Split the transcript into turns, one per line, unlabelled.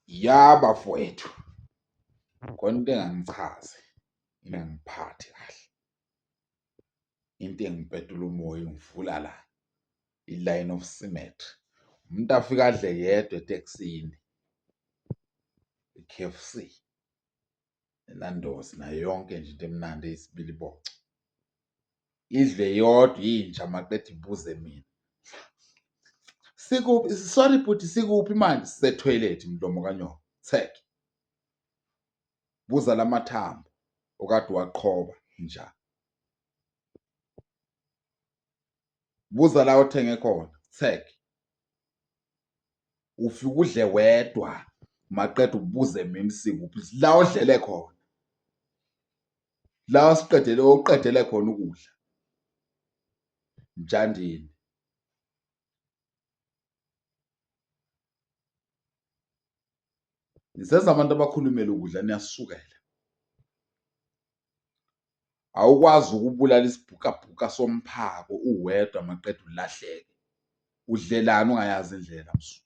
Ya bafowethu, khona into engangichazi, ingangiphathi kahle, into engipetula umoya ingivula la, i-line of symmetry. Umuntu afike adle yedwa etekisini, i-K_F_C, eNandos nayo yonke nje into emnandi eyisibiliboco. Idle yodwa inja maqede ibuze mina. Sikuphi? Sorry bhuti, sikuphi manje? Sisethoyilethi mlomo kanyoko. Check. Buza lamathambo okade waqhoba nja. Buza la othenge khona. Check. Ufike udle wedwa maqeda ubuze mina sikuphi la odlele khona. La osiqedele oqedele khona ukudla. Mjandini. Nisenza abantu abakhulumela ukudla niyasukela. Awukwazi ukubulala isibhukabhuka somphako uwedwa maqede ulahleke. Udlelani ungayazi indlela msu.